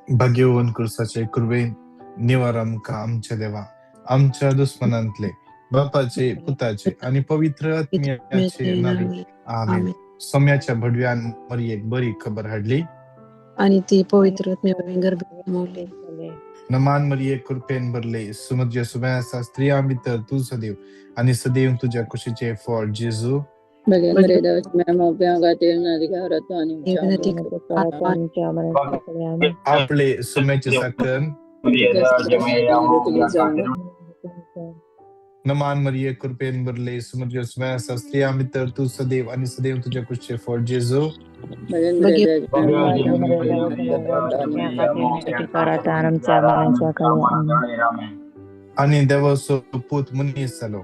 भाग्यवन कुर्साचे कृपेन निवार आमकां आमच्या देवा, आमच्या दुस्मनांतले बापाचे, पुताचे आनी पवित्र आत्म्याचे नावे, आमेन. सोम्याच्या भडव्यान मरियेक बरी खबर हाडली आणि ती पवित्र आत्म्या गर्भात मावली. नमान मरिये, कृपेन भरले, सुमद्य सुम्या आसा, स्त्रियां भितर तूं सदैव आनी सदैव तुज्या कुशीचे फळ जेजू. आपले सुम्याचे साखर. नमान मरिये, कृपेन भरले, सुमद्य सुम्या आसा, स्त्रियां भितर तूं सदैव आनी सदैव तुज्या कुशीचे फळ जेजू. आनी देवाचो पूत मनीस जालो.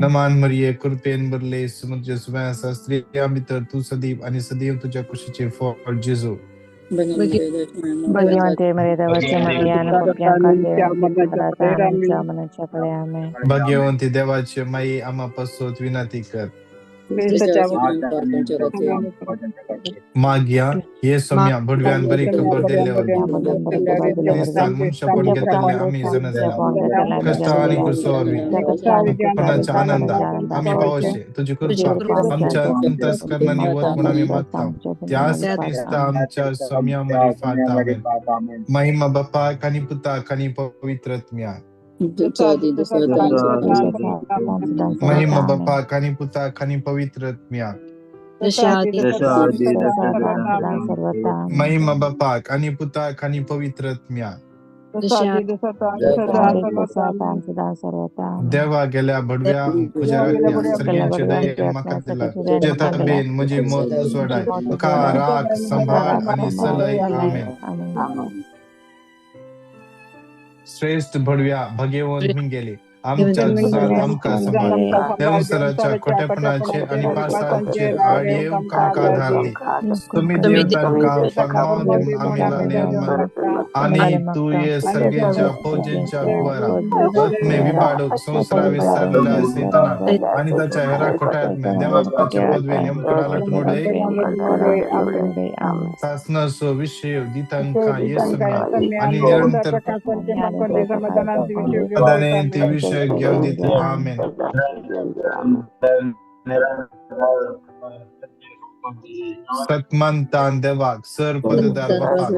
नमान मरिये, कृपेन भरले, सुमद्य सुम्या आसा, स्त्रियां भितर तूं सदैव आनी सदैव तुज्या कुशीचे फळ जेजू. भाग्यवंती देवाचे माई, आमा पासत विनंती कर. मागया हे सोम्या भडव्यान बरी खबर दिल्ले वरवीं क्रिस्तान मनशापण घेतले आमी जाणा जाला, कश्ट आनी क्रुसा वरवीं मुक्तपणाच्या आनंदाक आमी पावशे तुजी कृपा आमच्या अंतस्करणांनी वत म्हूण आमी मागता, त्याच क्रिस्ता आमच्या सोम्या मारिफात, आमेन. महिमा बापाक आनी पुताक आनी पवित्र आत्म्याक. महिमा बापाक आनी पुताक आनी पवित्र आत्म्याक. महिमा बापाक आनी पुताक आनी पवित्र आत्म्याक. देवा गेल्या भडव्या म्हज्या राखण्या सर्ग्यांचे दयेन म्हाका दिला, तुजे ताबेन म्हजी मत उजवाडाय, म्हाका राख, सांबाळ आनी चलय, आमेन. श्रेश्ठ भडव्या भाग्यवंत मिंगेली, आमच्या झुजांत आमकां सांबाळ, देवसराच्या खोटेपणाचेर आनी पासांचेर आड येवंक आमकां आधार दी. तुमी देव तांकां फर्माव दिवन आमी लानेवन आनी तूं हे सर्गेच्या फौजेंच्या कुवारा आत्मे विबाडूक संवसारा विसरलेल्या सैतानाक आनी ताच्या हेरा खोट्या आत्म्या देवाचे पदवेन यमकडा लटून उडय. सासनाचो विशय दितांकां येसम्या आनी निरंतर पदाने ते विशय घेव दित, आमेन. सतमानतान देवाक सर पददार बापाक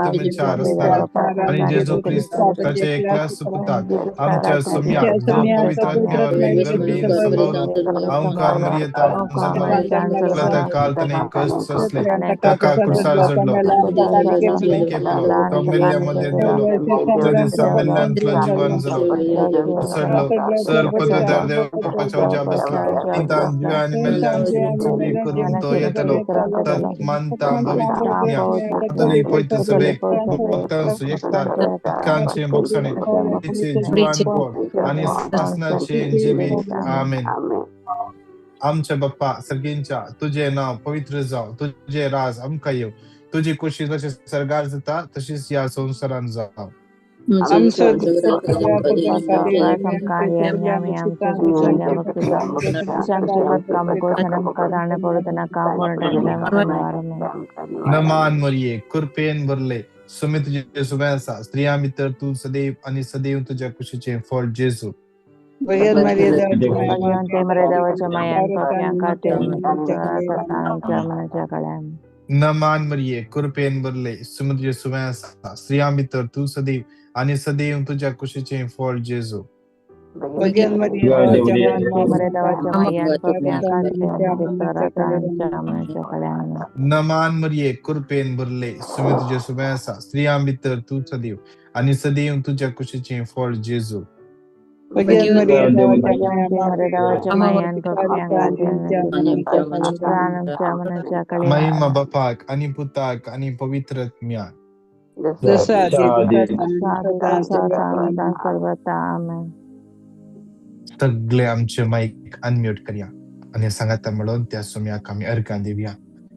तुमच्या रस्त्यार आनी जेजू क्रिस्त ताचे एकल्या सुपुताक आमच्या सोम्याक जो पवित्र आत्म्या वरवीं गर्भीन संभवलो, अहंकार मरियेता जल्मलो, काल ताणें कश्ट सोंसले, ताका कुर्सार जडलो, आनी केपलो, तो मेल्ल्या मदें देवलो, त्या दिसा मेल्ल्यांतलो जिवन जालो, चडलो, सर पददार देव बापाच्या उज्या बसला, नितान जिव्या आनी मेल्ल्यांची उंचबी करून तो येतलो. तत् मानता पवित्र आत्म्या कथोलीक पवित्र सभेक, भक्तांचो एकचार, उदकांचे भोगसणे, तिचे जिवानपण आनी सासणाचे जिवीत, आमेन. आमच्या बाप्पा सर्गींच्या, तुजें नांव पवित्र जावं, तुजें राज आमकां येवं, तुजी कुशी जशें सर्गार जाता तशीच ह्या संवसारांत जावं. नमान मरिये, कृपेन भरले, सुमी तुजे सुबे आसा, स्त्रियां भितर तूं सदैव आनी सदैव तुज्या कुशीचें फळ जेजू. नमान मरिये, कृपेन भरले, सुमी तुजे सुबे आसा, स्त्रियां भितर तूं सदैव आनी सदैव तुज्या कुशीचें फळ जेजू. नमान मरिये, कृपेन भरले, सुमी तुजे सुबे आसा, स्त्रियां भितर तूं सदैव आनी सदैव तुज्या कुशीचें फळ जेजू. महिमा बापाक आनी पुताक आनी पवित्र आत्म्याक. सगळे आमचे मायक अनम्यूट करया आनी सांगाता म्हणून त्या सोम्याक आमी अर्गां दिवया.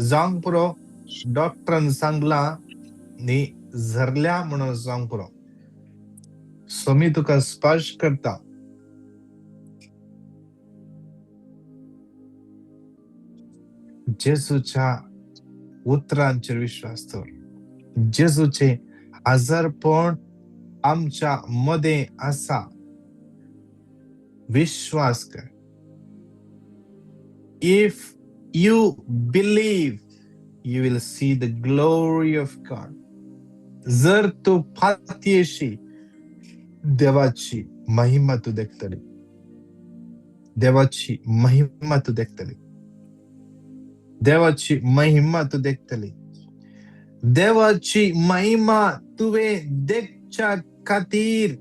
जावंक पुरो, डॉक्टरान सांगलां न्ही झरल्या म्हणून जावंक पुरो. स्वामी तुका स्पर्श करता. जेजूच्या उतरांचेर विश्वास दवर. जेजूचे आजारपण आमच्या मदें आसा. विश्वास कर. If you believe, you will see the glory of God. जर तूं फातयेशी, देवाची महिमा तूं देखतली. देवाची महिमा तूं देखतली. देवाची महिमा तूं देखतली. देवाची महिमा तुवें देखच्या खातीर,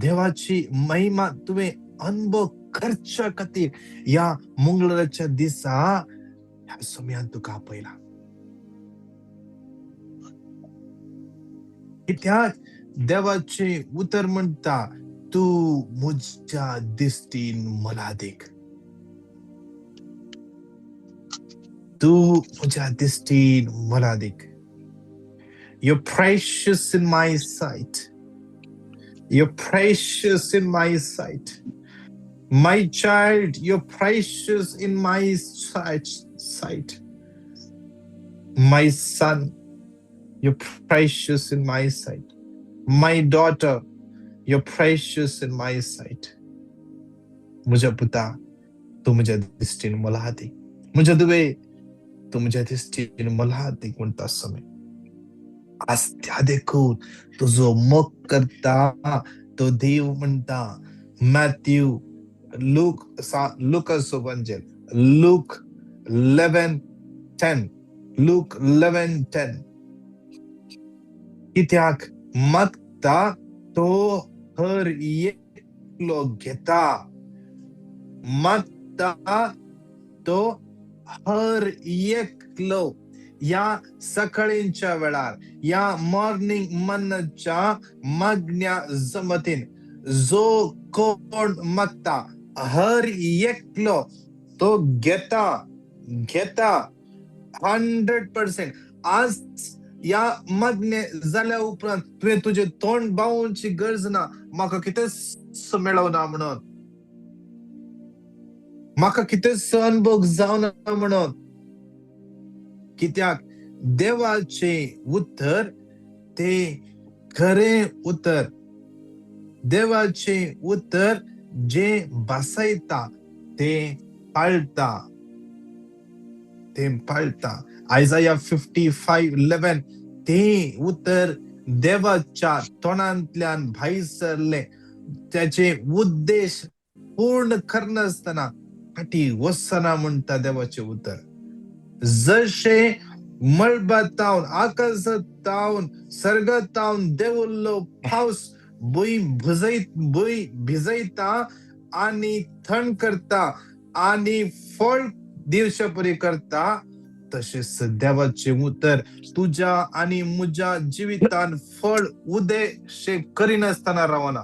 देवाची महिमा तुवें अनुभव करच्या खातीर ह्या मंगळाराच्या दिसा ह्या सोम्यान तुका आपयला. कित्याक देवाचें उतर म्हणटा, तूं म्हज्या दिश्टीन मला देख. तूं म्हज्या दिश्टीन मला देख. You're precious in my sight. You're precious in my sight. My child, you're precious in my sight. My son, you're precious in my sight. My daughter, you're precious in my sight. म्हज्या पुता, तूं म्हज्या दिश्टीन मोलादीक. म्हज्या धुवे, तूं म्हज्या दिश्टीन मोलादीक म्हणटा स्वामी. आज त्या देखून तुजो मोग करता तो देव म्हणटा. मॅथ्यू, लूक, लुकस वंजेल, लूक 11:10, लूक 11:10. कित्याक मागता तो हर एकलो घेता. मागता तो हर एकलो. या सकाळींच्या वेळार, या मॉर्निंग मन्नाच्या मागण्या जमतीन जो कोण मागता हर एकलो तो घेता. घेता 100%. आज या मागणे जाल्या उपरांत तुवें तुजें तोंड बावची गरज ना, म्हाका कितेंच मेळना म्हणून, म्हाका कितेंच अनुभव जावना म्हणून. कित्याक देवाचें उतर ते खरें उतर. देवाचें उतर जे बसयता ते पाळटा, ते पाळटा. आयजाया 55:11, ते उतर देवाच्या तोंडांतल्यान भायर सरलें, त्याचे उद्देश पूर्ण करनासतना फाटी वचना म्हणटा देवाचें उतर. जशें मळबातावन, आकाशातावन, सर्गातावन देंवल्लो पावस भूंय भूंय भिजयता आनी थंड करता आनी फळ दिवचे परी करता, तशेंच देवाचें उतर तुज्या आनी म्हज्या जिवितान फळ उदेशें करिनासतना रावना.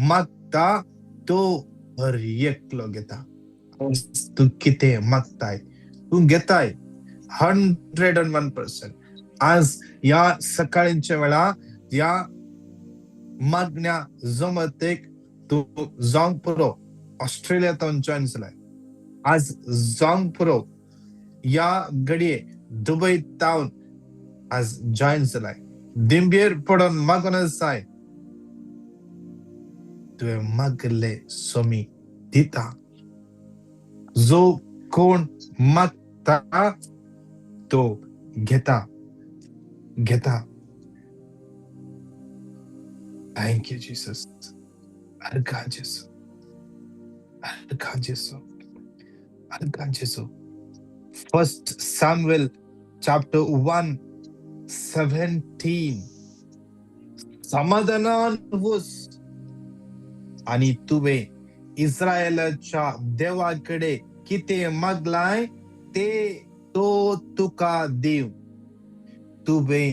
मागता तो हर एकलो घेता. तूं कितें मागताय तूं घेताय 101%. आज ह्या सकाळींच्या वेळा ह्या मागण्या जमतेक तूं जावंक पुरो. ऑस्ट्रेलिया जॉईन जालाय आज, जावंक पुरो. ह्या घडये दुबय तावन आज जॉईन जालाय. दिंबेर पडोन मागून आसाय, तुवें मागले स्वामी दिता. जो कोण मागता तो घेता, घेता. Thank you Jesus. Argha जेसू, Argha जेसू, Argha जेसू. First Samuel chapter 1:17. समाधानान वच आणि तुवें इस्रायलाच्या देवाकडे कितें मागलाय ते तो तुका दिव. तुवें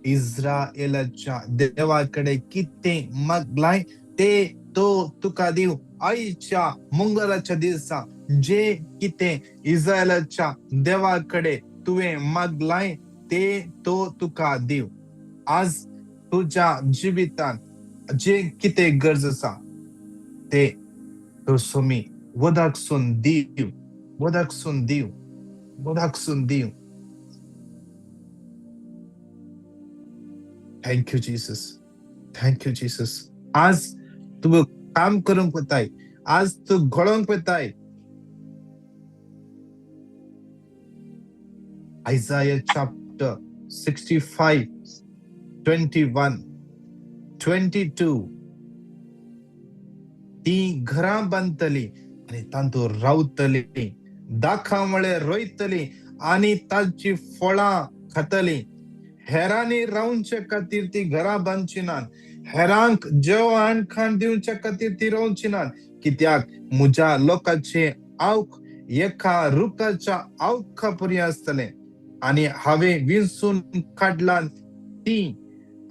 इस्रायलाच्या देवाकडे कितें मागलाय ते तो तुका दिव. आयच्या मंगळाच्या दिसा जे कितें इस्रायलाच्या देवा कडेन तुवें मागलाय ते तो तुका दिव. आज तुज्या जिवितान जे कितें गरज आसा ते तो सोमी वदाकसून दिव, वदाकसून दिव, वदाकसून दिव. Thank you Jesus, thank you Jesus. आज तूं काम करूंक वताय, आज तूं घडोवंक वताय. Isaiah chapter 65, 21, 22. ती घरां बांदतली आनी तातूंत रावतली, दाखां रोयतली आनी ताची फळां खातली. हेरांनी रावचे खातीर ती घरां बांदची नात, हेरांक जेवण खाण दिवचे खातीर ती रावची नात. कित्याक म्हज्या लोकांचे आवक एका रुखाच्या आवका परी आसतलें आनी हांवें विंचून काडला ती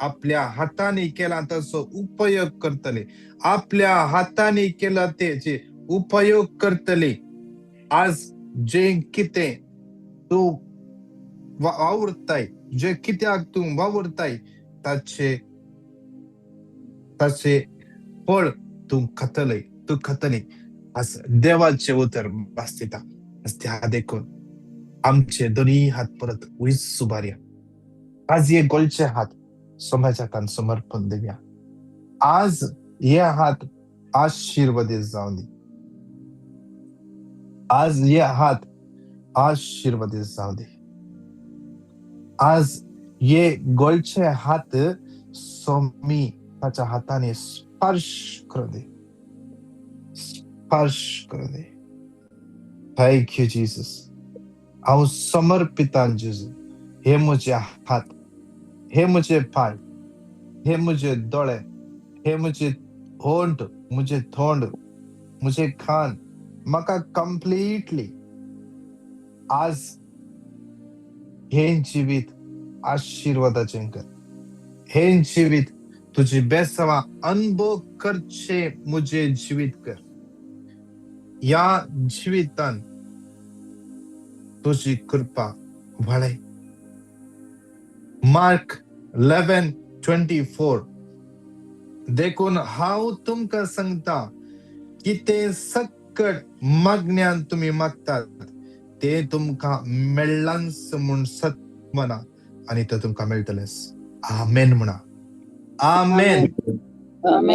आपल्या हातांनी केला ताचो उपयोग करतले, आपल्या हातांनी केला तेचे उपयोग करतले. आज जे कितें तूं वावुरताय, जे कित्याक तूं वावुरताय ताचे ताचे फळ तूं खातले, तूं खातली. आज देवाचें उतर भासता. आज त्या देखून आमचे दोनूय हात परत वयच उबारया. आज हे गोलचे हात समाजाकान समर्पण दिवया. आज हे हात आशीर्वादीत जावं दी. आज हे हात आशीर्वादीत जावं दी. आज हे गोलचे हात स्वामी ताच्या हाताने स्पर्श करू दे, स्पर्श करू दे. Thank you Jesus. हांव समर्पितां जेजू, हे म्हजे हात, हे म्हजे पांय, हे म्हजे दोळे, हे म्हजे होंठ, म्हजे तोंड, म्हजे कान, म्हाका कंप्लिटली आज हें जिवीत आशिर्वादाचें कर. हें जिवीत तुजी बेसवा अनुभव करचे म्हजें जिवीत कर. ह्या जिवितान तुजी कृपा वाडय. मार्क 11:24. देखून हांव तुमकां सांगता कितें सक्कड मागण्यान तुमी मागतात ते तुमकां मेळ्ळांच म्हूण सत म्हणा आनी ते तुमकां मेळटलेंच. आमेन म्हणा, आमेन,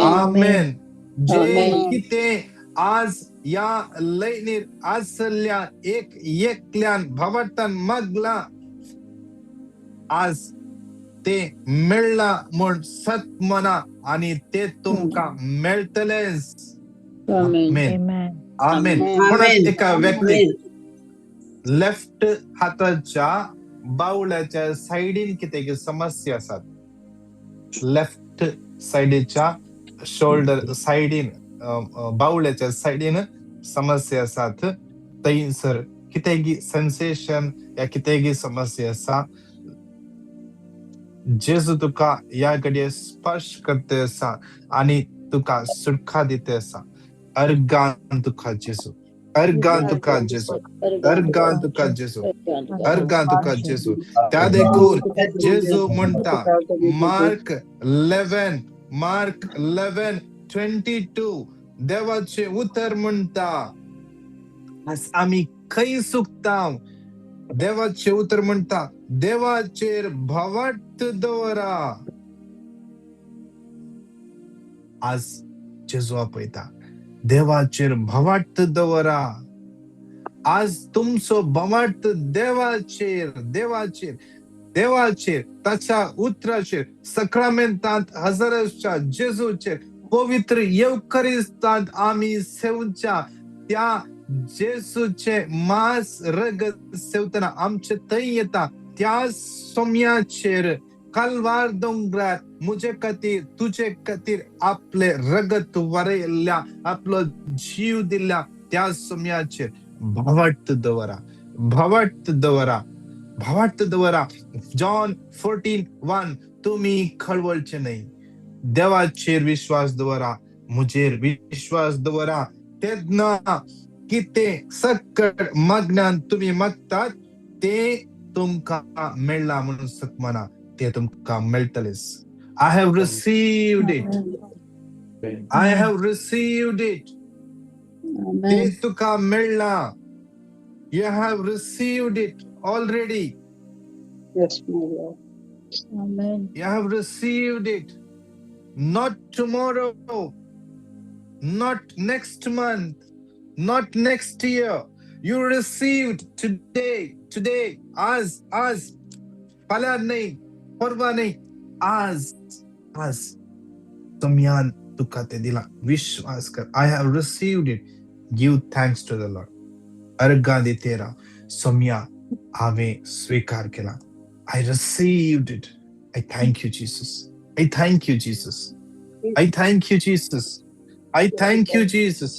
आमेन. जे कितें आज ह्या लयनीर आसल्या एक एकल्यान भावार्थान मागला आज ते मेळ्ळा म्हूण सत म्हणा आनी ते तुमकां मेळटलेंच. आमेन, आमेन. म्हणत एका व्यक्तीक लेफ्ट हाताच्या बावल्याच्या सायडीन कितें समस्या आसात, लेफ्ट सायडीच्या शोल्डर सायडीन बावल्याच्या सायडीन समस्या आसात, थंयसर कितें सेन्सेशन या कितें समस्या आसा, जेजू तुका ह्या घडये स्पर्श करते आसा आनी तुका सुटका दिते आसा. अर्गान तुका जेजू, अर्गान तुका जेजू, अर्गान तुका जेजू, अर्गान तुका जेजू. त्या देखून जेजू म्हणटा मार्क 11, मार्क 11:22 देवाचे उतर म्हणटा. आज आमी खंय चुकता? देवाचे उतर म्हणटा देवाचेर भावार्थ दवरा. आज जेजू आपयता देवाचेर भावार्थ दवरा. आज तुमचो भावार्थ देवाचेर, देवाचेर, देवाचेर, ताच्या उतराचेर, सक्रामेंतांत हजाराच्या जेजूचेर, पवित्र येवकरिस्तांत आमी सेवच्या त्या जेजूचे मांस रगत सेवतना आमचे थंय येता त्या सोम्याचेर कालवार दोंगरार म्हजे खातीर तुजे खातीर आपले रगत वरयल्ल्या आपलो जीव दिल्ल्या त्या सोम्याचेर भावार्थ दवरा, भावार्थ दवरा, भावार्थ दवरा. जॉन 14:1 तुमी खळवळचे न्हय, देवाचेर विश्वास दवरा, म्हजेर विश्वास दवरा, तेन्ना कितें सकळ मागण्यान तुमी मागतात ते तुमकां मेळ्ळां म्हणून सत म्हणा, ते तुमकां मेळटलेच. I have received it. I have received it. ते Amen. तुका मेळ्ळां. You have received it already. Yes, my Lord. Amen. You have received it. Not tomorrow, not next month, not next year. You received today, today, आज, आज, फाल्यां न्हय, परवां न्हय, आज, आज. सोम्यान तुका ते दिला. विश्वास कर. I have received it. Give thanks to the Lord. अर्गां दितेरा Saumya हांवें स्वीकार केला. I received it. I thank you, Jesus. I thank you, Jesus. I thank you, Jesus. I thank you, Jesus.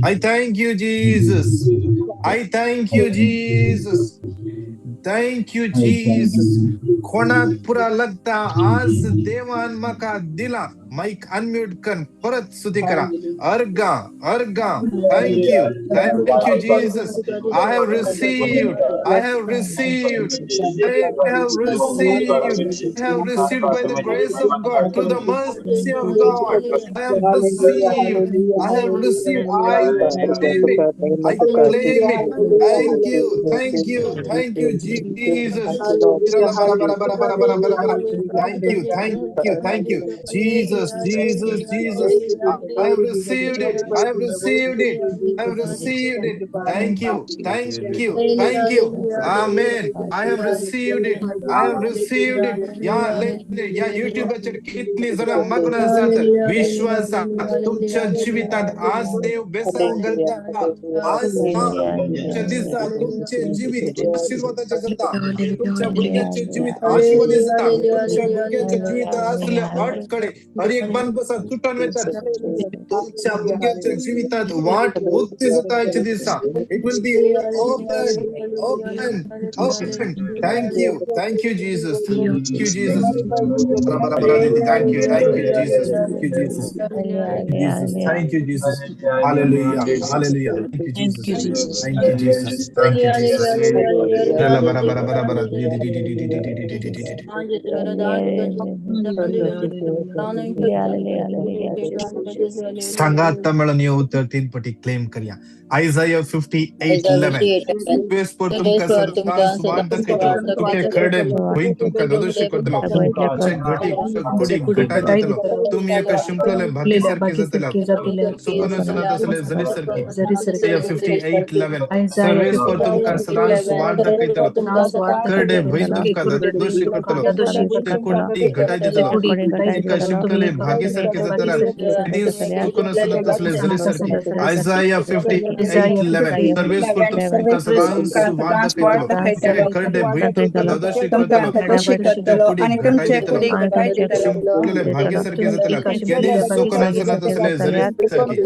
I thank you, Jesus. I thank you, Jesus. Thank you, Jesus. कोणाक पुरा लागता आज देवान म्हाका दिला. मायक अनम्यूट कर, परत स्तुती करा. अर्गा, अर्गा. Thank you. Thank you, Jesus. I have received. I have received. I have received. I have received by the grace of God, through the mercy of God. I have received. I have received. I claim it. I claim it. Thank you. Thank you. Thank you, Jesus. Thank you. Thank you. Thank you. Jesus, Jesus, Jesus. I have received it. I have received it. I have received it. Thank you. Thank you. Thank you. Amen. I have received it. I have received it. या युट्यूबाचेर कितली जाणां मागून आसात, विश्वास तुमच्या जिवितांत आज देव बेसांव घालता. आज तुमच्या दिसा तुमचे जिवीत आशीर्वादाचे जाता. तुमच्या भुरग्याचे जिवीत आशीर्वादी जाता. तुमच्या भुरग्याच्या जिवितात असले अडकडे हर एक बांदबसा तुटून वतात. तुमच्या भुरग्याच्या जिवितात वाट उक्ती जाता आयच्या दिसा. It will be open, open, open. Thank you. Thank you, Jesus. Thank you, Jesus. Thank you. Thank you, Jesus. Thank you, Jesus. Jesus. Thank you, Jesus. Hallelujah. Hallelujah. Thank you, Thank Jesus. you, Jesus. Thank you, Jesus. Thank you, Jesus. Bara bara bara bara. Di di di di di di di di di di di. सांगात मेळून हे उतर तीन पटी claim करया. आयजाया 58:11. सर्वेस्पर तुमकां सदांच वाट दाखयतलो. तुगे खरडे भंय तुमकां ददोशी करतलो. तुमचे घटी कुडीक घटाय दितलो. तुमी एका शिंपलेले भाकी सारखे जातले, सुकून वचनात असले जरी सारखी. आयजाया 58:11. सर्वेस्पर तुमकां सदांच वाट दाखयतलो. करडे भंय तुमकां ददोशी करतलो. तुमचे कुडीक घटाय दितलो. एका शिंपलेले भागी सारखे जातले, सुकून वचनात असले जरी सारखी. आयजाया 58:11. सर्वेस्पर तुमकां सदांच वाट दाखयतलो. तुगे खरडे भंय तुमकां ददोशी करतलो. तुमचे कुडीक घटाय दितलो. शिंपलेले भागी सारखे जातले, केदीं सुकून वचनात असले जरी सारखी.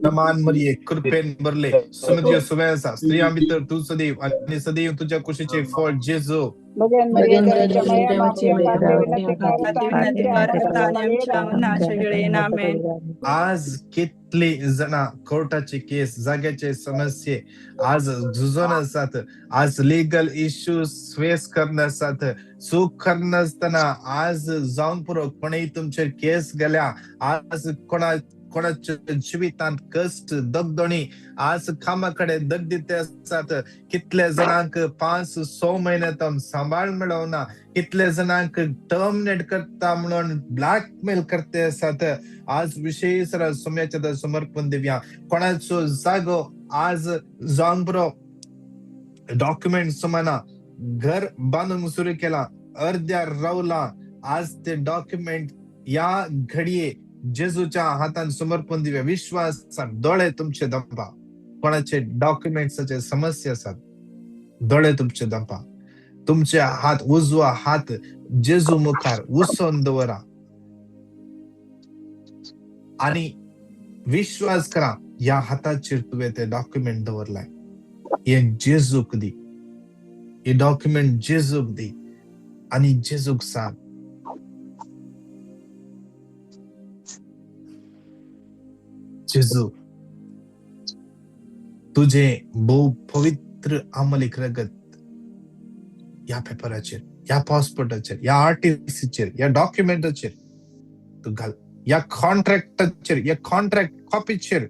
नमान मरिये, कृपेन भरले, सोम्या तुजेर सुवे आसा. स्त्रियां भितर तूं सदैव आनी सदैव तुज्या कुशीचें फळ जेजू. देवाची आज कितली जाणां कोर्टाची केस, जाग्याचे समस्ये आज झुजोन आसात. आज लिगल इश्यूज फेस करना आसात. चूक करनासतना आज जावन पुरो, कोणूय तुमचेर केस गेल्या. आज कोणा कोणाच्या जिवितांत कश्ट, दगदणी, आज कामा कडेन दगदिते आसात. कितले जाणांक 5-6 म्हयने तो सांबाळ मेळोना. कितले जाणांक टर्मिनेट करता म्हणून ब्लॅकमेल करते आसात. आज विशेष सोम्याच्या समर्पण दिवया. कोणाचो जागो आज जावन पुरो, डॉक्युमेंट सुमाना, घर बांदूंक सुरू केला, अर्द्यार रावला. आज ते डॉक्युमेंट या घडये जेजूच्या हातान समर्पण दिवया. विश्वासान दोळे तुमचे दंपा. कोणाचे डॉक्युमेंट्साचे समस्या आसात, दोळे तुमचे दंपा. तुमचे हात, उजवा हात जेजू मुखार उसोन दवरा आणि विश्वास करा, ह्या हाताचेर तुवें ते डॉक्युमेंट दवरलाय. हे जेजूक दी, हे डॉक्युमेंट जेजूक दी आनी जेजूक सांग, जेजू, तुजें भोव पवित्र अमलीक रगत ह्या पेपराचेर, ह्या पासपोर्टाचेर, ह्या आरटीसीचेर, ह्या डॉक्युमेंटाचेर तूं घाल, ह्या कॉन्ट्रॅक्टाचेर, ह्या कॉन्ट्रॅक्ट कॉपीचेर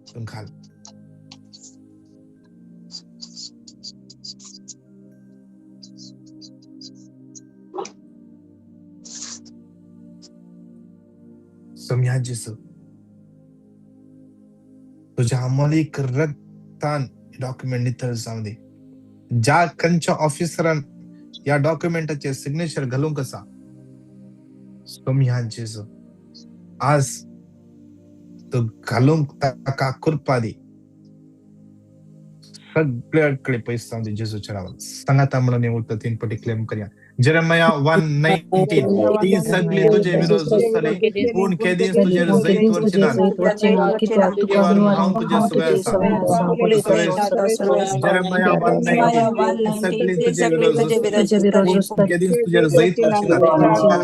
तूं घाल. सोम्या जेजू, तुज्या अमलीक रगतान डॉक्युमेंट नितळ जावं दी. ज्या खंयच्या ऑफिसरान ह्या डॉक्युमेंटाचेर सिग्नेचर घालूंक आसा, सोम्या जेजू, आज तूं घालूंक ताका कृपा दी. सगळे अडकळे पयस जावं दी जेजूच्या नांवान. सांगाता म्हणून उरता तीन पटी क्लेम करया. जेरेमाया 1:19, ती सगळी तुजे विरोध झुजतली, पूण केदींच तुजेर जैत वरची ना. हांव तुजे सुवे आसा. जेरेमाया 1:19, ती सगळी तुजे विरोध झुजतली, पूण केदींच तुजेर जैत वरची ना.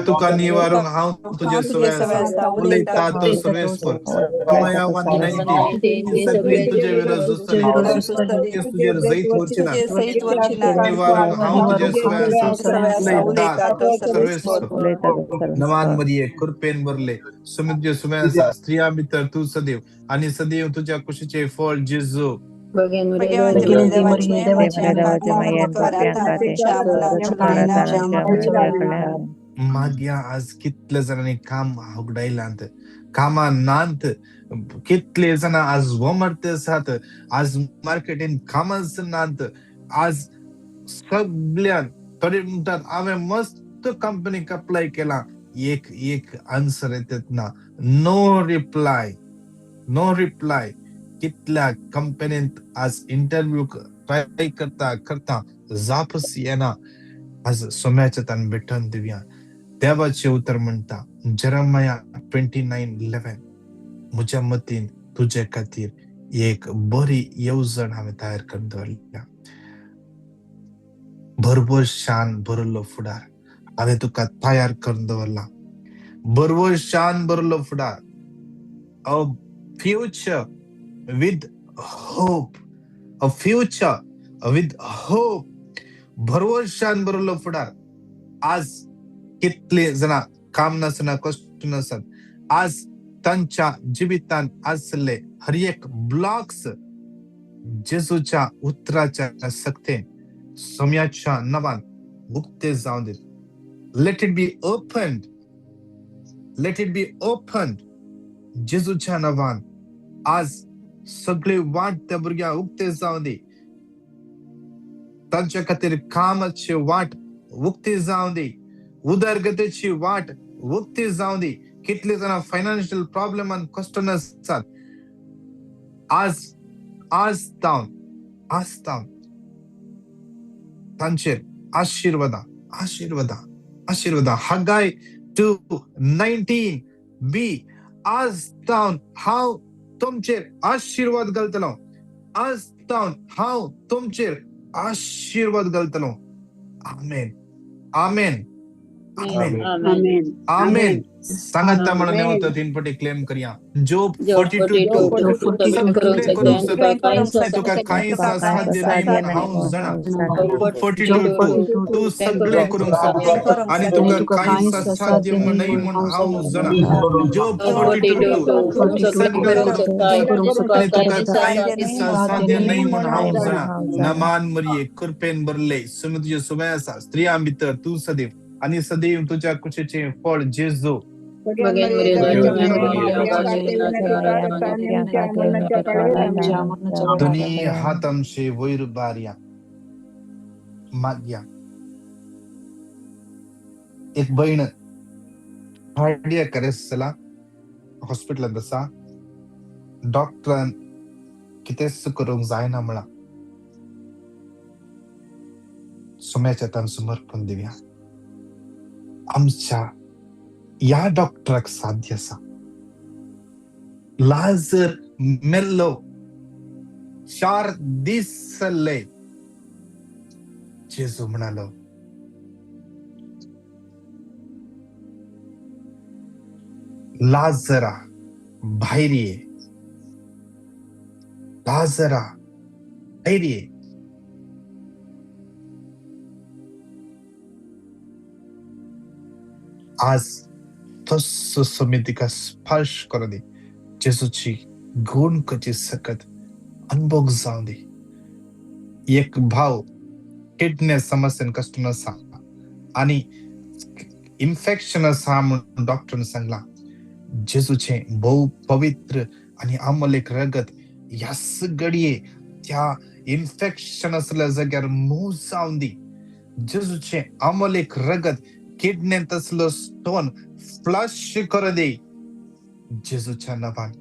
तुका निवारूंक हांव तुजे सुवे आसा. उलयता तो सर्वेस्पर. जेरेमाया 1:19, ती सगळी तुजे विरोध झुजतली, तुजेर जैत वरची ना. निवारूंक हांव तुजे सुवे आसा. सर्वेस्पर. नवान मरिये, कृपेन भरले, सुमित सुवे आसा. स्त्रियां भितर तूं सदैव आनी सदैव तुज्या कुशीचें फळ जेजू. मागया आज कितले जाणांनी काम उगडायलांत, कामां नात, कितले जाणां आज वमर्ते आसात, आज मार्केटीन कामांच नात. आज सगळ्यान थोडे म्हणटात हांवें मस्त कंपनीक अप्लाय केला, एक एक आन्सर येतात ना, नो रिप्लाय, नो रिप्लाय. कितल्या कंपनींत आज इंटरव्यू ट्राय करता करता जापच येना. आज सोम्याच्या तान भेटून दिवया. देवाचें उतर म्हणटा जेरेमाया 29:11, म्हज्या मतीन तुजे खातीर एक बरी येवजण हांवें तयार करून दवरल्या, भरभर शान भरलो फुडार हांवें तुका तयार करून दवरला, भरभर शान भरलो फुडार, a future with hope, a future with hope, भरभर शान भरलो फुडार. आज कितले जाणां काम नासतना कश्ट नासत, आज तांच्या जिवितांत आसले हर एक ब्लॉक्स जेजूच्या उतराच्या सक्तेन सोम्याच्या नांवान उक्ते जावं दी. Let it be opened, let it be opened जेजूच्या नांवान. आज सगळी वाट त्या भुरग्यांक उक्ते जावं दी, तांच्या खातीर कामाची वाट उक्ती जावं दी, उदरगतीची वाट उक्ती जावं दी. कितले जाणां फायनान्शियल प्रॉब्लेमान कश्ट आसात, आज आज तावन आज तावन तांचेर आशिर्वादा, आशिर्वादा, आशिर्वादा. हागाय 2:19 बी, आज तावन हांव तुमचेर आशिर्वाद घालतलो, आज तावन हांव तुमचेर आशिर्वाद घालतलो. आमेन, आमेन, आमेन, आमेन. सांगाता म्हणून उतर तीन पटी क्लेम करया. जोब 42:2, सगळें करूंक शकता, तुका कांयच असाध्य न्हय म्हूण हांव जाणा. 42:2, तूं सगळें करूंक शकता आनी तुका कांयच असाध्य न्हय म्हूण हांव जाणा. जोब 42:2, सगळें करूंक शकता आनी तुका कांयच असाध्य न्हय म्हूण हांव जाणा. नमान मरिये, कृपेन भरले, सुमी तुजे सुवे आसा. स्त्रियां भितर तूं सदैव आनी सदैव तुज्या कुशीचें फळ जेजू. दोनी हात आमचे वयर बारया. मागया. एक भयण कार्डियक अरेस्ट जाला, हॉस्पिटलांत आसा, डॉक्टरान कितेंच करूंक जायना म्हळां. सोम्याच्या हातान समर्पण दिवया. आमच्या ह्या डॉक्टराक साध्य आसा. लाजर मेल्लो, 4 दीस जाल्ले. जेजू म्हणालो, लाजरा भायर ये. लाजरा धैर्य. आज तस्सो सोमी तिका स्पर्श करूं दी, जेजूची गुण करची सकत अनभोग जावं दी. एक भाव किडनी समस्येन कश्ट आसा आनी इन्फेक्शन आसा म्हूण डॉक्टरान सांगलां. जेजूचें भोव पवित्र आनी अमोलेक रगत ह्याच घडये त्या इन्फेक्शन आसल्या जाग्यार मूव जावं दी. जेजूचें अमोलेक रगत किडनेंत आसलो स्टोन फ्लश करूं दी. जेजूच्या नांवान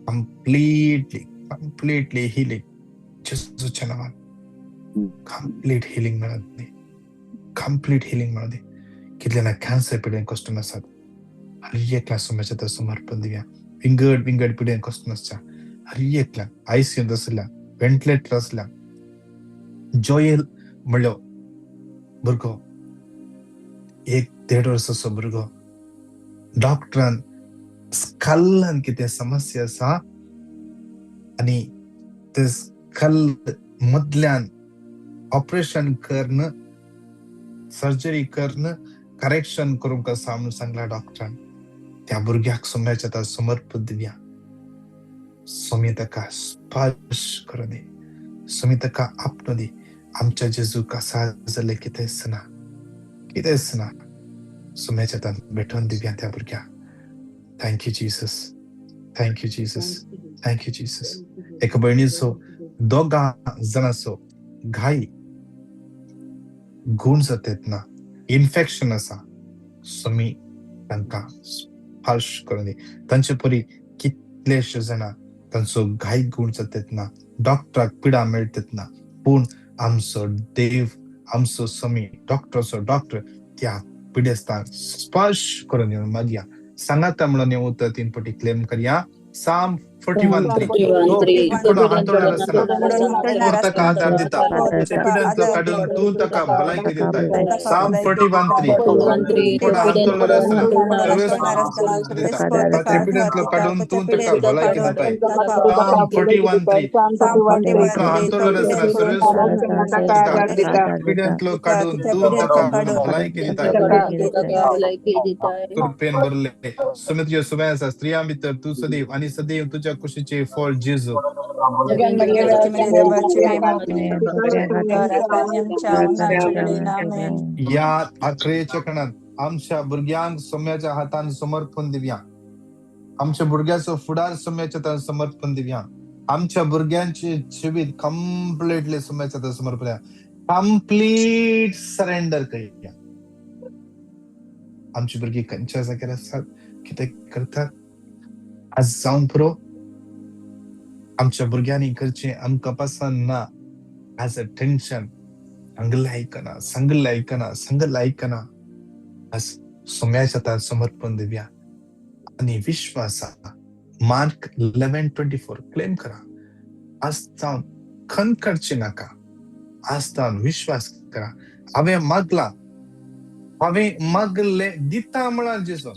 कंप्लीटली कंप्लीटली हिलींग. जेजूच्या नांवान कंप्लीट हिलींग मेळत दी, कंप्लीट हिलींग मेळत दी. कितले ना कॅन्सर पिडेन कश्ट आसात, हर एकल्या सोम्याच्या तर समर्पण दिवया. विंगड विंगड पिडेन कश्ट आसच्या हर एकल्या आयसीयूंत आसल्या, व्हेंटिलेटर आसल्या. जोयल म्हणलो भुरगो, 1-1.5 वर्साचो भुरगो, डॉक्टरान स्कल्लान कितें समस्या आसा आनी ते स्कल मदल्यान ऑपरेशन करून सर्जरी करून करेक्शन करूंक आसा म्हणून सांगला डॉक्टरान. त्या भुरग्याक सोम्याच्या आतां समर्पण दिवया. सोमी ताका स्पर्श करूं दी, सोमी ताका आपणू दी. आमच्या जेजूक आसा जाल्यार कितेंच ना, कितेंच ना. सोम्याच्या आतां भेटोवन दिवया त्या भुरग्याक. Thank you Jesus, thank you Jesus, thank you Jesus. एका भयणीचो दोगां जाणांचो घाय गुण जाता ना, इन्फेक्शन आसा, सोमी तांकां स्पर्श करून दी. तांचे परी कितलेशे जाणां तांचो घाय गुण जाता ना, डॉक्टराक पिडा मेळटा ना, पूण आमचो देव, आमचो सोमी डॉक्टराचो डॉक्टर त्या पिडेस्तांक स्पर्श करून दी. मागया सांगाता म्हणून उतर 3 पटी क्लेम करया. Psalm 41:3. तो हांतुळणार आसतना तूं ताका आदार दिता, ताच्या पिड्यांतलो काडून तूं ताका भलायकी दिताय. Psalm 41:3. तूं हांतुळणार आसतना दिता, ताच्या पिड्यांतलो काडून तूं ताका भलायकी दिताय. Psalm 41:3. तूं हांतुळणार आसतना दिता, पिड्यांतलो काडून तूं ताका भलायकी दिताय. कृपेन भरले सुमित तुज्यो सुबें आसा, स्त्रियां भितर तूं सदैव आनी सदैव तुज्या कुशीचें फळ जेजू. ह्या आखरेच्या खणांत आमच्या भुरग्यांक सोम्याच्या हातान समर्पण दिवया. आमच्या भुरग्याचो फुडार सोम्याच्या हातान समर्पण दिवया. आमच्या भुरग्यांचे जिवीत कंप्लीटली सोम्याच्या हातान समर्पण दिवया. कंप्लीट सरेंडर करूया. आमची भुरगीं खंयच्या जाग्यार आसात, कितें करतात, आज जावन पुरो. आमच्या भुरग्यांनी करचें आमकां पसंत ना. आज टेन्शन, सांगलें आयकना, सांगलें आयकना, सांगलें आयकना. आज सोम्याच्या हातान समर्पण दिवया आनी विश्वासा मार्क 11:24 क्लेम करा. आज जावन खंत करची नाका, आज जावन विश्वास करा. हांवें मागला, हांवें मागले दिता म्हळां जेजून,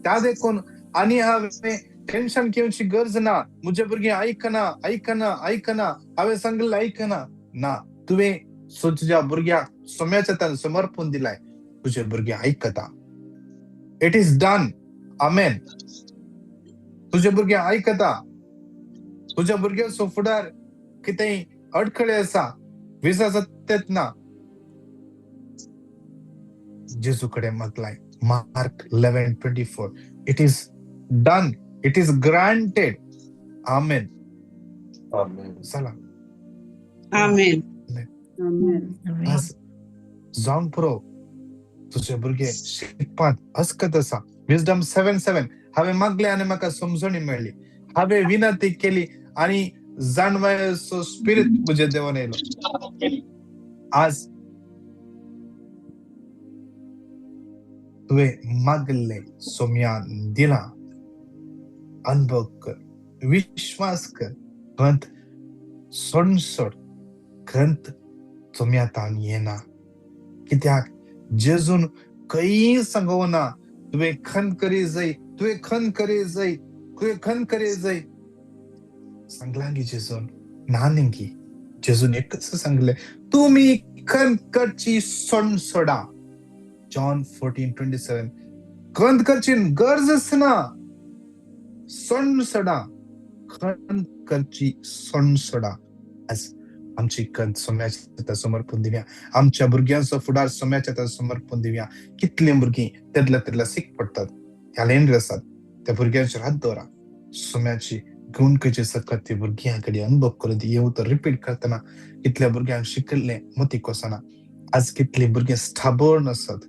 त्या देखून आनी हांवें टेन्शन घेवची गरज ना. म्हजे भुरगीं आयकना आयकना आयकना, हांवें सांगलें आयकना ना. तुवें तुज्या भुरग्याक सोम्याच्या हातान समर्पण दिलाय, तुजे भुरगे आयकता. It is done. आमेन. तुजे भुरगे आयकता. तुज्या भुरग्याचो फुडार कितेंय अडखळे आसा, विजा जाता ना, जेजू कडेन मागलाय. Mark 11:24. It is done, it is granted. Amen. चला. आमेन. आज जावन पुरो. तुजे भुरगे शिकपांत अस्कत आसा. विजडम 7:7. हांवें मागलें आनी म्हाका समजणी मेळ्ळी, हांवें विनंती केली आनी जाणवायेचो स्पिरीत म्हजे देवान येयलो. आज तुवें मागलें सोम्यान दिलां. अनुभव कर, विश्वास कर. खंत सोडून सोड, खंत सोम्या तान येना. कित्याक जेजून खंय सांगोना तुवें खंत करी जाय, तुवें खंत करी जाय, तुवें खंत करी जाय. सांगलां गी जेजून ना न्ही गी जेजून एकच सांगलें तुमी खंत करची सोड सोडा. जॉन 14:27. खंत करची गरजच ना, सोड सोडा, खंत करची सोड सोडा. आज आमची खंत सोम्याच्या समर्पण दिवया, आमच्या भुरग्यांचो फुडार सोम्याच्या समर्पण दिवया. कितलीं भुरगीं तेदल्या तेदल्या सीक पडटात, टॅलेंट आसात, त्या भुरग्यांचेर हात दवरा. सोम्याची गुण खंयची सकत ती भुरग्यां कडेन अनुभव करून दी. हें उतर रिपीट करतना कितल्या भुरग्यांक शिकयल्लें मतीक वचना. आज कितलीं भुरगीं स्टबर्न आसात,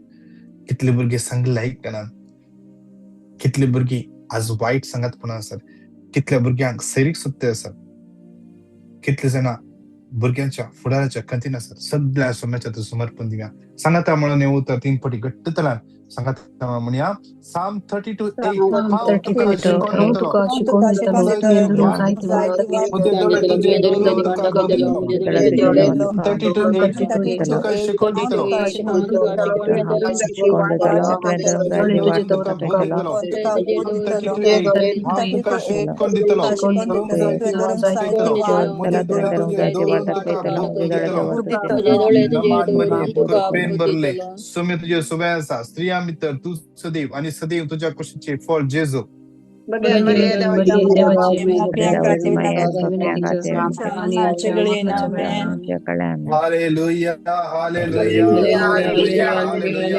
कितलीं भुरगीं सांगलें आयकनात, कितलीं भुरगीं आज वायट सांगातपणां आसात, कितल्या भुरग्यांक सैरीक सुत्ते आसात, कितले जाणां भुरग्यांच्या फुडाराच्या खंतीन आसात. सगळ्या सोम्याच्या तूं समर्पण दिवया. सांगाता म्हणून हें उतर तीन पटी घट्ट तलान सांगाता म्हणया. साम 32:8. हांव तुका शिकोवन हांव दितलो, तुका शिकोवन दितलो, तुवें धरूंक जायते वाट. म्हजे दोळे तुजे धरून तुका बोधितलो. 32:8. तुका शिकोवन दितलो, दोळे तुजे तुका दवरून बोधितलो. 32:8. हांव तुका शिकोवन दितलो, धरूंक जायते दितलो, म्हजे दोळे तुजे धरून तुका बोधितलो. नमान मरिये, कृपेन भरले, सोम्य तुजे सुबे आसा, स्त्रियां भितर तूं सदैव आनी सदैव तुज्या कुशीचें फळ जेजू. देवाची आनी आमच्या मरणाच्या वेळार. Hallelujah, hallelujah, hallelujah, hallelujah.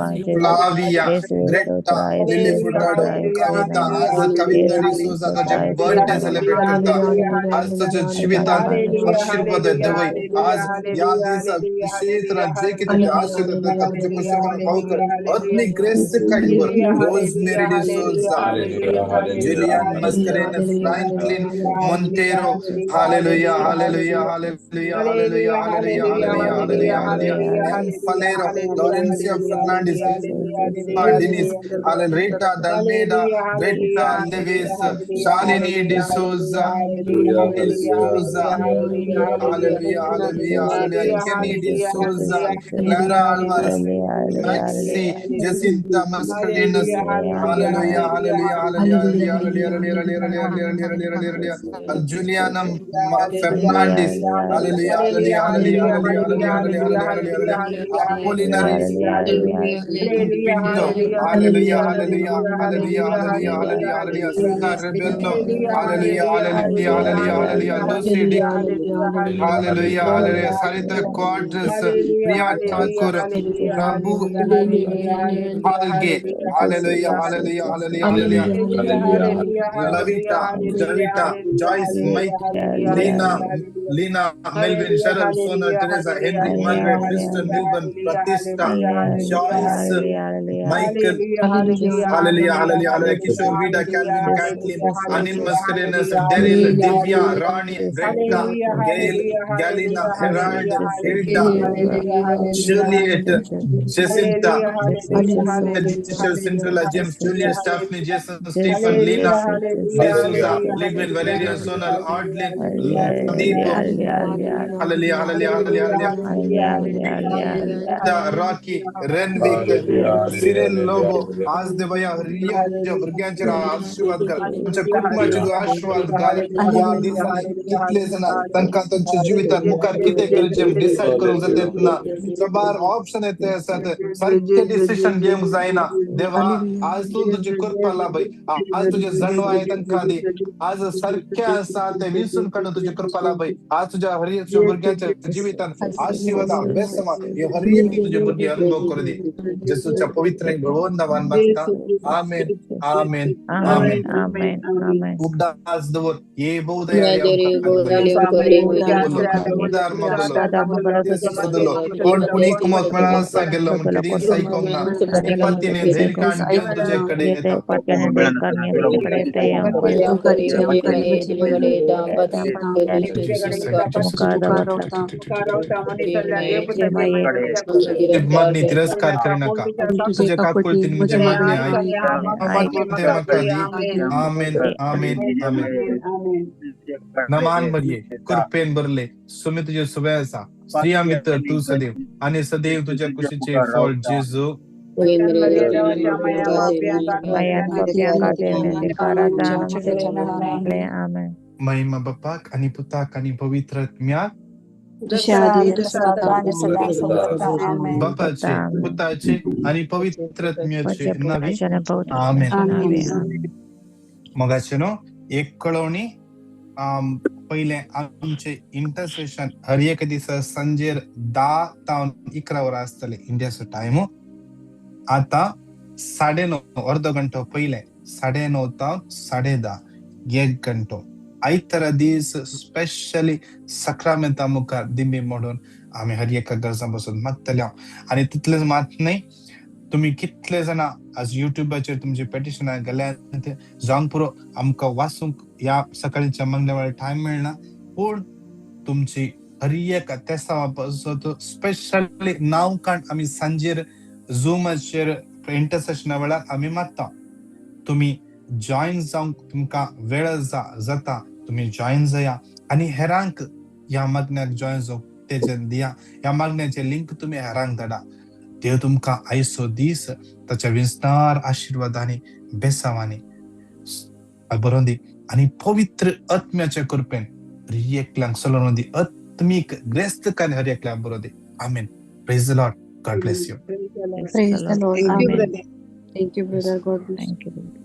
Flavia, Greta, Lily Furtado, Kavita, आज कविता डिसोजा ताचे बर्थडे सेलिब्रेट करता. आज ताच्या जिवितांत आशीर्वाद देवय. आज ह्या दिसा विशेष जे कितें ते आशीर्वाद ताका तुजे पुस्तकान पावकर आत्मीक grace काडवर. Rosemary D'Souza, Julian Mascarenhas, Franklin Monteiro, hallelujah, hallelujah, hallelujah, hallelujah, hallelujah, hallelujah, hallelujah, hallelujah. M Faleiro, Laurencia Fernandes, Denise, Rita Dalmeida, Greta Lewis, Shalini D'Souza, D'Souza, hallelujah, hallelujah, hallelujah, Kenny D'Souza, Clara Alvarez, Maxi, Jacinta Mascarenhas, hallelujah, hallelujah, hallelujah, hallelujah, hallelujah, hallelujah, hallelujah, hallelujah, Juliana Fernandes, hallelujah, hallelujah, hallelujah, hallelujah, hallelujah, hallelujah, Apollinaris Pinto, hallelujah, hallelujah, hallelujah, hallelujah, hallelujah, hallelujah, Sudha Rebello, hallelujah, hallelujah, hallelujah, hallelujah, Lucy Dick, hallelujah, hallelujah, Sarita Quadras, Priya Thakur, Prabhu Halge, hallelujah, hallelujah, hallelujah, hallelujah, Lavita, Javita, Joyce, Mike, Lena, Lena, Melvin, Cheryl, Sonal, Teresa, Henry, Margaret, Kristen, Milburn, Pratista, Joyce, Michael, hallelujah, hallelujah, hallelujah, Kishore, Vida, Calvin, Kathleen, Anil Mascarenhas, Daryl, Divya, Rani, Greta, Gail, Galina, Herald, Hilda, Juliet, Jacinta, Cinderella, James, Julia, Stephanie, Jason, Stephen, Lena, D'Souza, Ligwin, Valeria, Sonal, Audley, Sandeep, hallelujah, hallelujah, hallelujah, hallelujah, Rocky, Renwick, Cyril Lobo. आज देवया हरिया भुरग्यांचेर आशीर्वाद घाल, आमच्या कुटुंबाचेर तूं आशीर्वाद घाल. ह्या दिसांनी कितले जाणां तांकां तांच्या जिवितांत मुखार कितें करचें डिसायड करूंक जाता ना, साबार ऑप्शन येते आसात, सारकें डिसिशन घेवंक जायना. देवा आज तूं तुजी कृपा लाभय, आज तुजें जाणवाय तांकां दी, आज सारकें आसा तें विसून काडून तुजी कृपा लाभय. आज तुज्या हरियाच्या भुरग्यांच्या जिवितांत आशीर्वादा बेसमा हे हर एक तुजे भुरगे अनुभव करूं दी. जेसूच्या पवित्र आनी बळवंत नांवान मागता, आमेन, आमेन, आमेन. उगडास दवर ये उदार मगलो कोण पुणी कुमक मेळा गेल्लो म्हण केदी आयकोंक ना, पत्तीने धैर्य काण घेवन तुजे कडेन येता. मागणी तिरस्कार करना. नाका. तुजे तुजे काकुळटीन काकुळटीन म्हजें म्हजें मागणें मागणें आयक. आयक. ते म्हाका दी. आमेन, आमेन, आमेन. नमान मरिये, कृपेन भरले, सुमी तुजे सुबे आसा. स्त्रियां भितर तूं सदैव आनी सदैव तुज्या कुशीचे फळ जेजू. महिमा बापाक आनी पुताक आनी पवित्र आत्म्याक. जशें आदी तशें आतां आनी सदां सदां. आमेन. बापाचे, पुताचे आनी पवित्र आत्म्याचे नावी. आमेन. आमेन. मोगाचे न्हू, एक कळोवणी. पयलें आमचें इंटरसेशन हर एक दिसा सांजेर 10 तावन 11 वरां आसतलें इंडियाचो टायम. आतां 9:30, अर्दो घंटो पयलें, 9:30 तावन 10:30, एक घंटो. आयतारा दीस स्पेशली सक्रामेंता मुखार दिंबी मोडून आमी हर एका गरजां बसून मागतले हांव. आनी तितलेंच मात न्हय, तुमी कितले जाणां आज युट्यूबाचेर तुमची पेटिशनां गेल्यात, जावंक पुरो, आमकां वाचूंक ह्या सकाळीच्या मागण्या वेळार टायम मेळना. पूण तुमची हर एक तेसांवा पासत स्पेशली नांव काण आमी सांजेर झुमाचेर इंटरसेशना वेळार आमी मागता. तुमी जॉयन जावंक तुमकां वेळ जाता, तुमी जॉयन जाया आनी हेरांक ह्या मागण्याक जॉयन जावंक तेजे दिया. ह्या मागण्याचे लिंक तुमी हेरांक धाडा. देव तुमकां आयचो दीस ताच्या विस्तार आशिर्वादांनी, बेसावांनी बरोवन दी आनी पवित्र आत्म्याच्या कृपेन हर एकल्यांक चलोवन दी. आत्मीक ग्रेस्तकान हर एकल्याक बरोवन दी. आमेन. Praise the Lord. God bless you. Praise the Lord. Thank you, Amen. brother. Thank you, brother. God bless. Thank you.